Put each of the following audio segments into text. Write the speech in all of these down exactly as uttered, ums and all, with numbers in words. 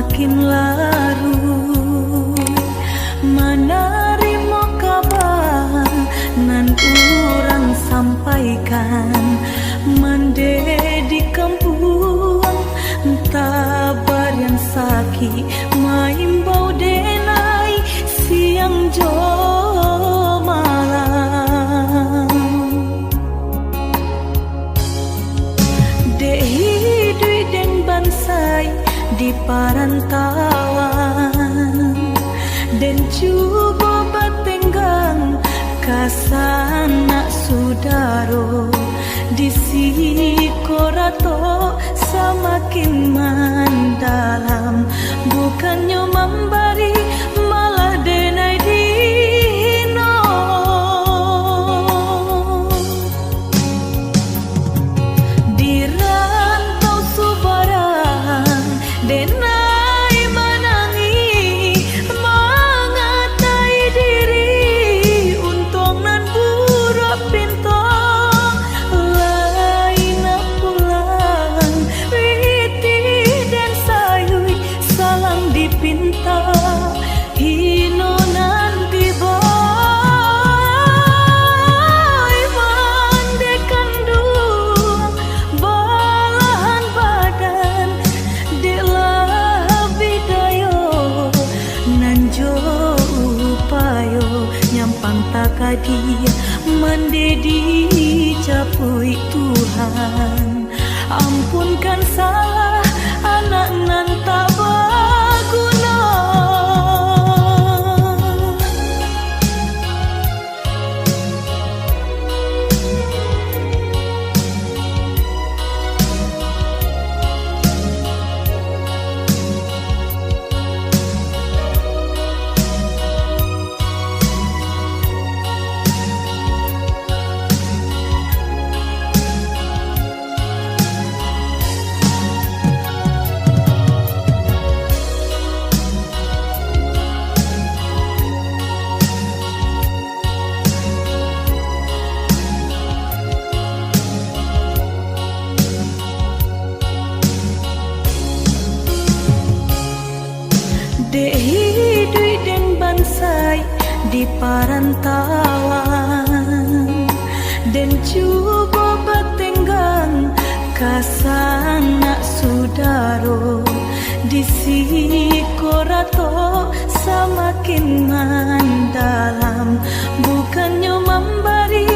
Makin laruih manarimo kaba nan urang sampaikan, mande di kampuang tabarian sakik, maimbau denai siang jo malam. Dek iduik den bansai di parantauan, den cubo batenggang ka sanak sudaro, di siko ratok samakin mandalam, bukannyo mambari, malah denai dihino. Di rantau subarang, denai manangih, mangatai diri, untuang nan buruak pinto, lai nak pulang, pitih den sayuik, salang dipinta, hino nan tibo. Iman dek kanduang, balahan badan, dek lah bidayo, nan jo upayo, nyampang takadi, mande dijapuik Tuhan. Ampunkan salah anak nan tak baguno. Dek iduik den bansai di parantauan, den cubo batenggang ka sanak sudaro, di siko ratok samakin mandalam, bukannyo mambari,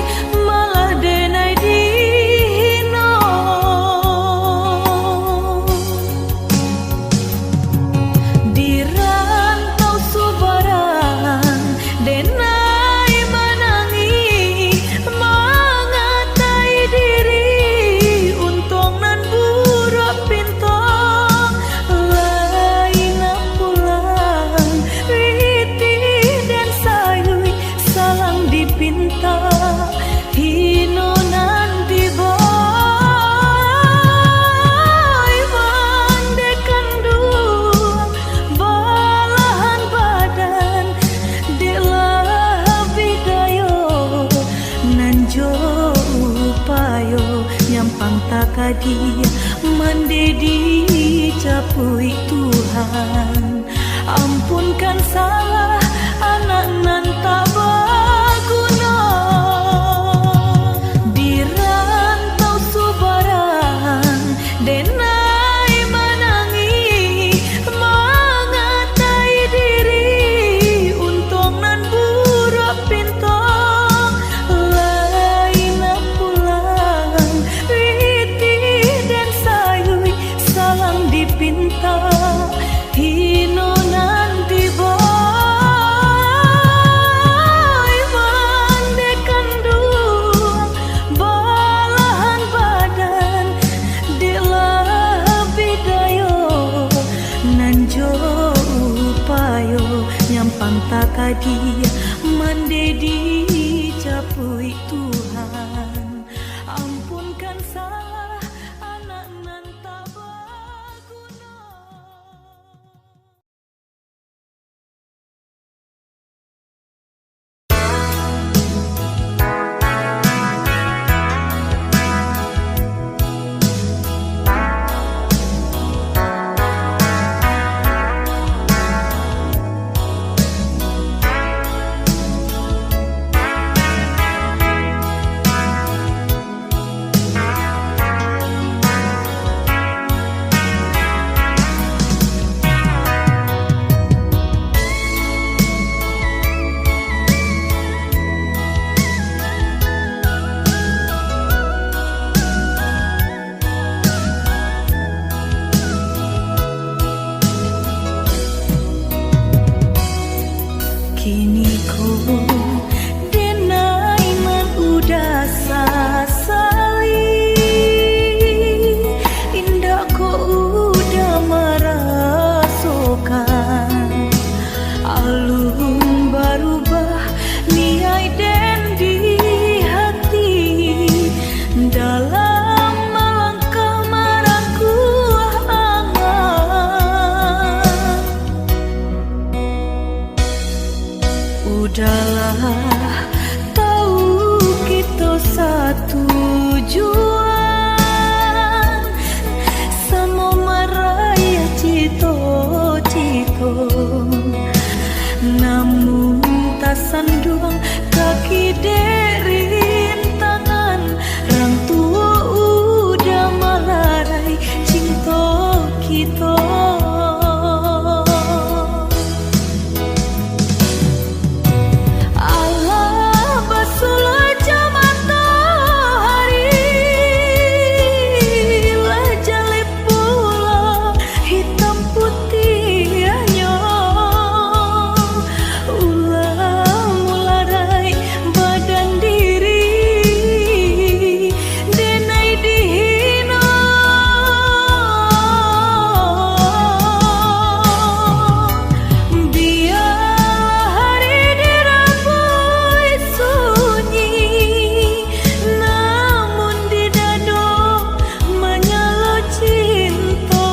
malah denai dihino. Di rantau subarang, denai manangih, mangatai diri, untuang nan buruak pinto, lai nak pulang, pitih den sayuik, salang dipinta, hino nan tibo. Iman dek kanduang, balahan badan, dek lah bidayo, nan jo upayo, nyampang takadi, mande dijapuik Tuhan. Ampunkan salah anak nan tak baguno. Di rantau subarang, denai manangih, mangatai diri, untuang nan buruak pinto, lai nak pulang, pitih den sayuik, salang dipinta, hino nan tibo. Iman dek kanduang, balahan badan, dek lah bidayo, nan jo upayo, nyampang takadi, mande dijapuik Tuhan. Ampunkan salah anak nan tak baguno. Namun tasanduang kaki dek rintangan, rang tuo udah malarai cinto kito. Alah basulah jo matoari, lah jaleh pulo hitam putiahnyo. Ulah mularai badan diri, denai dihino. Bialah hari dirambuik sunyi, namun di dado manyalo cinto.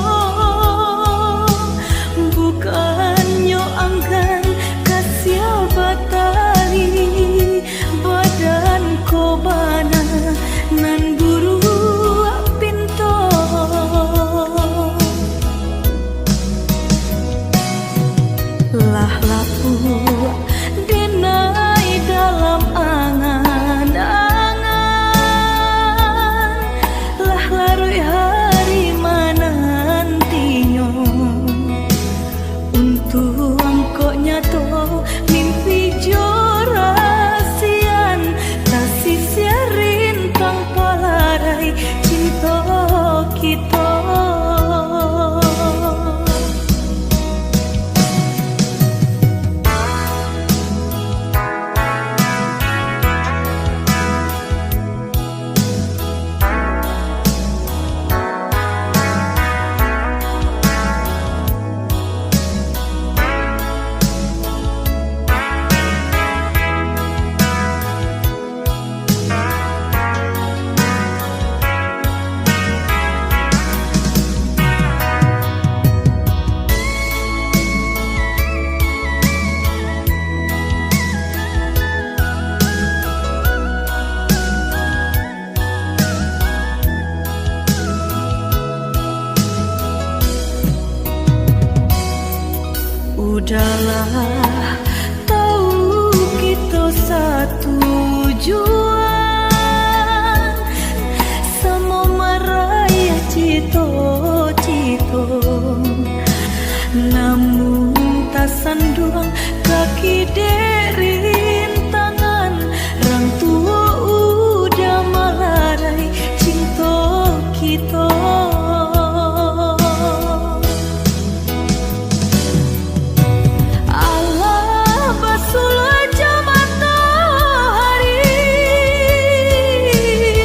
Bukannyo anggan ka sia batali, badan ko bana nan buruak pinto. Lah lapuak denai dalam angan-angan, lah laruik hari manantinyo. Untuang kok nyato mimpi jo rasian, tasisia rintang palarai cinto kito. Udahlah, tahu kito satujuan, samo maraih cito-cito. Namun tasanduang kaki dek rintangan, rang tuo udah malarai cinto kito. Alah basulah jo matoari,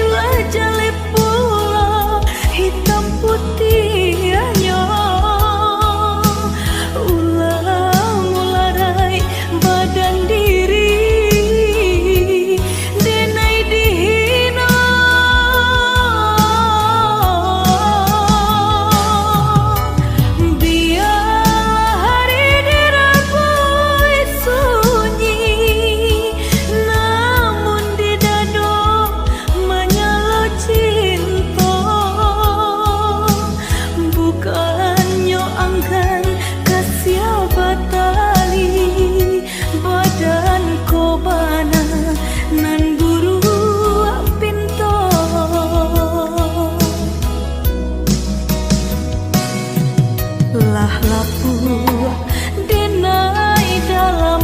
lah jaleh pulo hitam putiahnyo. Ulah mularai badan diri, denai dihino. Bialah hari dirambuik sunyi, namun di dado manyalo cinto. Bukannyo anggan ka sia batali, badan ko bana nan buruak pinto. Lah lapuak denai dalam